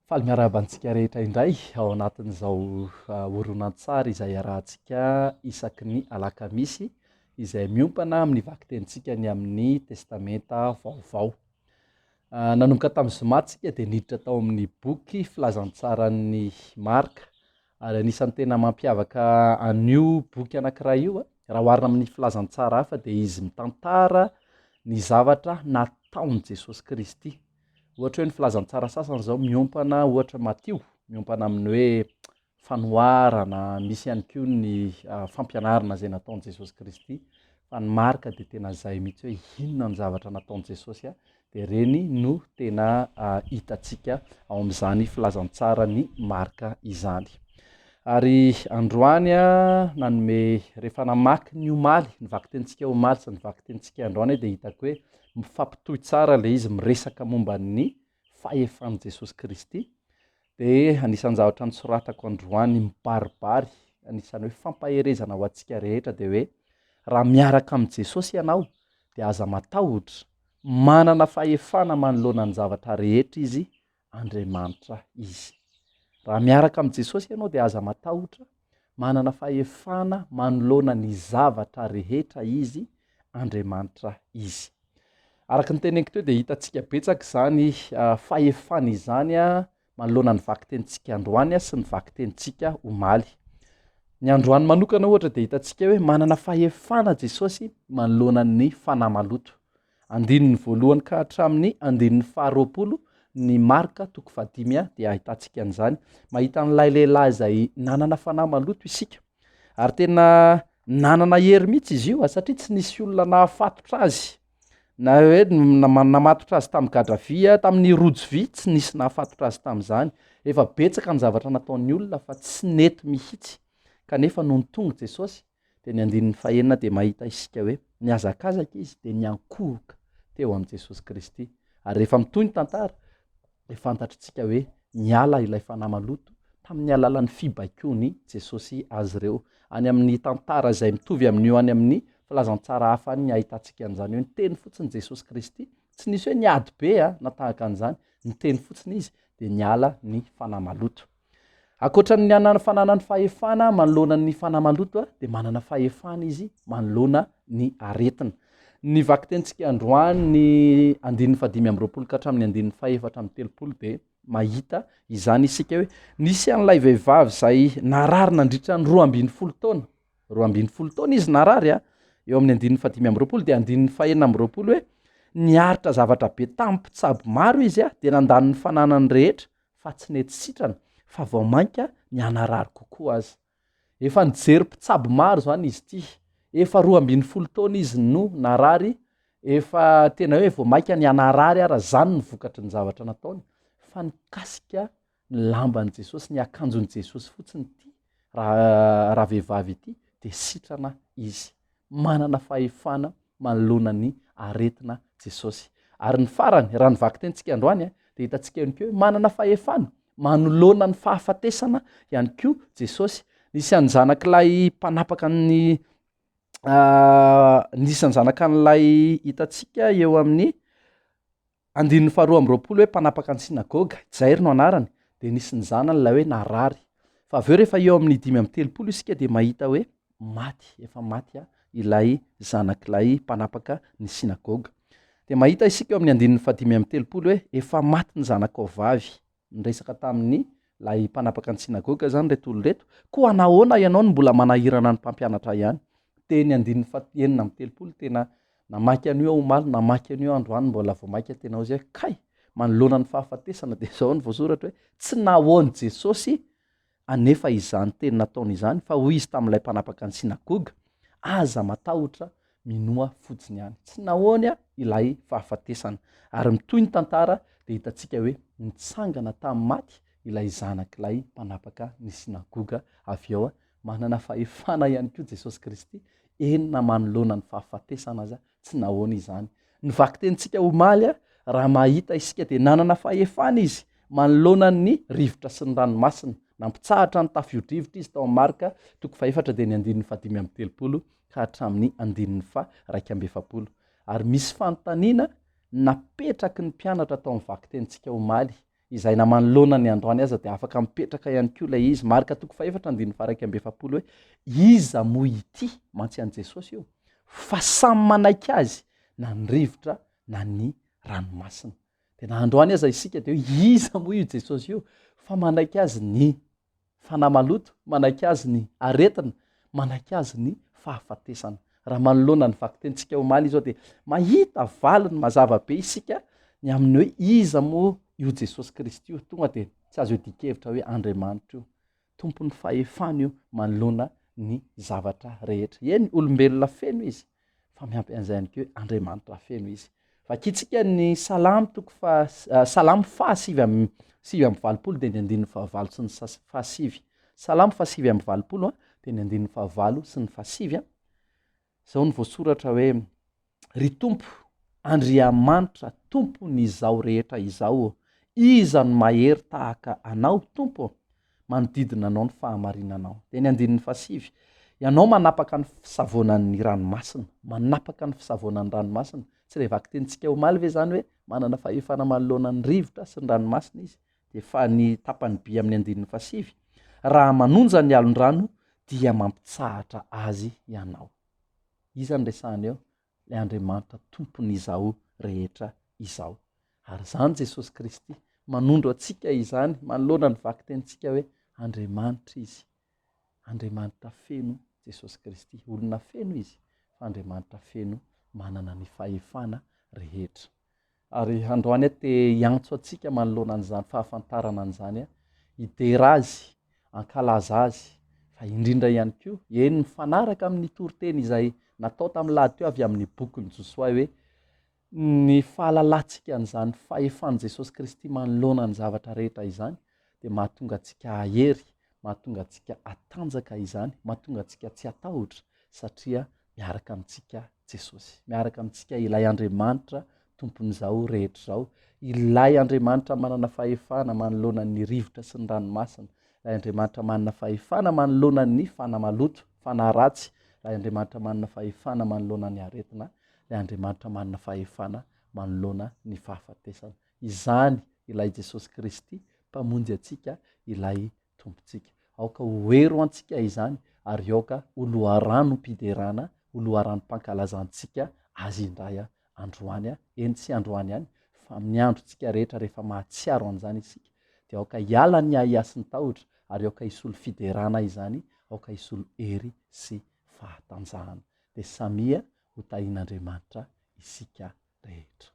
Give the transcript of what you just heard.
Faly miarahaba antsika rehetra indray ao anatin'izao horonantsary izay iarahantsika isaky ny alakamisy izay miompana amin'ny vakitenintsika ny amin'ny Testamenta Vaovao. Nanomboka tamin'ny zoma tsika dia niditra tao amin'ny boky filazantsaran'ny Marka ary anisan'ny tena mampiavaka an'io boky anankiray io raha oharina amin'ny filazantsara hafa dia izy mitantara ny zavatra nataon'i Jesosy Kristy. Ohatra hoe ny filazantsara sasany izao miompana ohatra Matio, miompana amin'ny hoe fanoharana, misy ihany koa ny fampianarana izay nataon'i Jesosy Kristy, fa ny Marka dia tena izay mihitsy hoe inona ny zavatra nataon'i Jesosy dia ireny no tena hitantsika ao amin'izany filazantsaran'i Marka izany. Ary androany nanome rehefa namaky ny omaly, ny vakitenintsika omaly sy ny vakitenintsika androany dia hitako hoe mifampitohy tsara ilay izy miresaka momba ny fahefan'i Jesosy Kristy dia anisan'ny zavatra nosoratako androany mibaribary anisan'ny hoe fampaherezana ho antsika rehetra dia hoe raha miaraka amin'i Jesosy ianao dia aza matahotra, manana fahefana manoloana ny zavatra rehetra izy Andriamanitra izy. Raha miaraka amin'i Jesosy ianao dia aza matahotra, manana fahefana manoloana ny zavatra rehetra izy, Andriamanitra izy. Araka ny teneniko teo dia hitantsika betsaka izany ah, fahefana izany ah, manoloana ny vakitenintsika androany ah, sy ny vakitenintsika omaly. Ny androany manokana ohatra dia hitantsika hoe manana fahefana Jesosy manoloana ny fanahy maloto. Andininy voalohany ka hatramin'ny andininy faharoapolo ny Marka toko fahadimy a dia ahitantsika an'izany. Mahita an'ilay lehilahy izay nanana fanahy maloto isika. Ary tena nanana hery mihitsy izy io satria tsy nisy olona nahafatotra azy. Na hoe namatotra azy tamin'ny gadra vy, tamin'ny rojo vy, tsy nisy nahafatotra azy tamin'izany. Efa betsaka ny zavatra nataon'ny olona fa tsy nety mihitsy. Kanefa nony tonga Jesosy Dia ny andininy fahenina dia mahita isika hoe nihazakazaka izy dia niankohoka teo amin'i Jesosy Kristy. Ary rehefa mitohy ny tantara dia fantatritsika hoe niala ilay fanahy maloto tamin'ny alalan'ny fibaikoan'i Jesosy azy ireo. Any amin'ny tantara izay mitovy amin'io any amin'ny filazantsara hafa any ny ahitantsika an'izany hoe niteny fotsiny Jesosy Kristy. Tsy nisy hoe niady be na tahaka an'izany, niteny fotsiny izy dia niala ny fanahy maloto. Ankoatra ny anan'ny fananany fahefana manoloana ny fanahy maloto dia manana fahefana izy manoloana ny aretina. Ny vakitenintsika androany ny andininy fahadimy amby roapolo ka hatramin'ny andininy fahefatra amby telopolo dia mahita izany isika hoe nisy an'ilay vehivavy izay narary nandritra ny 12 taona. 12 taona izy narary a, eo amin'ny andininy fahadimy amby roapolo dia andininy fahenina amby roapolo hoe niaritra zavatra be tamin'ny mpitsabo maro izy a, dia nandany ny fananany rehetra fa tsy nety sitrana fa vao mainka nihanarary kokoa aza. Efa nijery mpitsabo maro izany izy ity, efa 12 taona izy no narary, efa tena hoe vao mainka nihanarary ara izany ny vokatry ny zavatra nataony, fa nikasika ny lamban'i Jesosy, ny akanjon'i Jesosy fotsiny ity raha ravehivavy ity dia sitrana izy. Manana fahefana manoloana ny aretina Jesosy. Ary ny farany, raha ny vakitenintsika androany dia hitantsika ihany koa hoe manana fahefana manoloana ny fahafatesana ihany koa Jesosy. Nisy an'ny-zanak'ilay mpanapaka ny nisy an'ny-zanakan'ilay hitantsika eo amin'ny Andininy faharoa amby roapolo hoe mpanapaka ny synagoga, Jair no anarany, dia nisy ny zanany ilay hoe narary. Fa avy eo rehefa eo amin'ny 35 isika dia mahita hoe maty, efa maty ilay zanak'ilay mpanapaka ny synagoga. Dia mahita isika eo amin'ny andininy fahadimy amby telopolo hoe efa maty ny zanakao vavy. Niresaka tamin'ny lay mpanapaka ny synagoga izany ireto olona ireto, koa nahoana ianao no mbola manahirana ny mpampianatra ihany? Teny andininy faha 36 tena namaky an'io aho omaly, namaky an'io androany mbola vao maika tena hozy hoe kay! Manoloana ny fahafatesana dia izao no voasoratra hoe tsy nahoan'i Jesosy anefa izany teny nataony izany fa hoy izy tamin'ilay mpanapaka ny synagoga, aza matahotra, minoa fotsiny ihany. Tsy nahoany ilay fahafatesana. Ary mitohy ny tantara dia hitantsika hoe nitsangana tamin'ny maty ilay zanak'ilay mpanapaka ny synagoga avy eo. Manana fahefana ihany koa Jesosy Kristy, eny na manoloana ny fahafatesana aza Tsy nahoana izany. Ny vakitenintsika omaly, raha mahita isika dia nanana fahefana izy manoloana ny rivotra sy ny ranomasina. Nampitsahatra ny tafio-drivotra izy tao amin'ny Marka toko fahefatra dia ny andininy fahadimy amby telopolo ka hatramin'ny andininy faha-iraika amby efapolo. Ary misy fanontaniana napetraky ny mpianatra tao amin'ny vakitenintsika omaly. izay na manoloana ny androany aza dia afaka mipetraka ihany koa ilay izy. Marka toko fahefatra andininy faha-41 hoe, Iza moa ity, mantsy an'i Jesosy io, fa samy manaiky azy na ny rivotra na ny ranomasina. Dia na androany aza isika dia hoe iza moa io Jesosy io fa manaiky azy ny fanahy maloto, manaiky azy ny aretina, manaiky azy ny fahafatesana. Raha manoloana ny vakitenintsika omaly izao dia mahita valiny mazava be isika ny amin'ny hoe iza moa io Jesosy Kristy io. Tonga dia tsy azo iadian-kevitra hoe Andriamanitra io. Tompon'ny fahefana io manoloana ny zavatra rehetra. Eny, olombelona feno izy, fa miampy an'izay ihany koa hoe Andriamanitra feno izy. Vakintsika ny Salamo toko fa eh, Salamo fahasivy amby 89 dia ny andininy fahavalo sy ny fahasivy. Salamo fahasivy amby valopolo a, dia ny andininy fahavalo sy ny fahasivy a. Izao no voasoratra hoe Ry Tompo, Andriamanitra Tompon'izao rehetra izao ô, iza no mahery tahaka Anao, Tompo ô? Manodidina Anao ny fahamarinanao. Dia ny andininy fahasivy, Ianao manapaka ny fisavoanan'ny ranomasina, manapaka ny fisavoanan'ny ranomasina. Tsy ilay vakitenintsika omaly ve izany hoe manana fahefana manoloana ny rivotra sy ny ranomasina Izy? Dia fa ny tapany by amin'ny andininy fahasivy, Raha manonja ny alon-drano dia mampitsahatra azy Ianao. Iza no resahana eo? Ilay Andriamanitra Tompon'izao rehetra izao. Ary izany Jesosy Kristy manondro antsika izany manoloana ny vakitenintsika hoe Andriamanitra Izy. Andriamanitra feno Jesosy Kristy. Olona feno Izy, fa Andriamanitra feno manana ny fahefana rehetra. Ary androany aho te hiantso antsika manoloana an'izany fahafantarana an'izany aho, hidera Azy, hankalaza Azy, fa indrindra ihany koa, eny mifanaraka amin'ny toriteny izay natao tamin'ny lahady teo avy amin'ny bokin'i Josoa hoe ny fahalalantsika an'izany fahefan'i Jesosy Kristy manoloana ny zavatra rehetra izany dia mahatonga antsika hahery, mahatonga antsika hatanjaka izany, mahatonga antsika tsy hatahotra satria miaraka amintsika Jesosy. Miaraka amintsika ilay Andriamanitra Tompon'izao rehetra izao, ilay Andriamanitra manana fahefana manoloana ny rivotra sy ny ranomasina, ilay Andriamanitra manana fahefana manoloana ny fanahy maloto, fanahy ratsy, ilay Andriamanitra manana fahefana manoloana ny aretina, ilay Andriamanitra manana fahefana manoloana ny fahafatesana. Izany ilay Jesosy Kristy Mpamonjy antsika, ilay Tompontsika. Aoka ho hery ho antsika izany ary aoka ho loharanom-piderana, ho loharanom-pankalazantsika Azy indray androany, eny tsy androany ihany fa amin'ny androntsika rehetra rehefa mahatsiaro an'izany isika dia aoka hiala ny ahiahy sy ny tahotra ary aoka hisolo fiderana izany, aoka hisolo hery sy fahatanjahana. Dia samia ho tahian'Andriamanitra isika rehetra.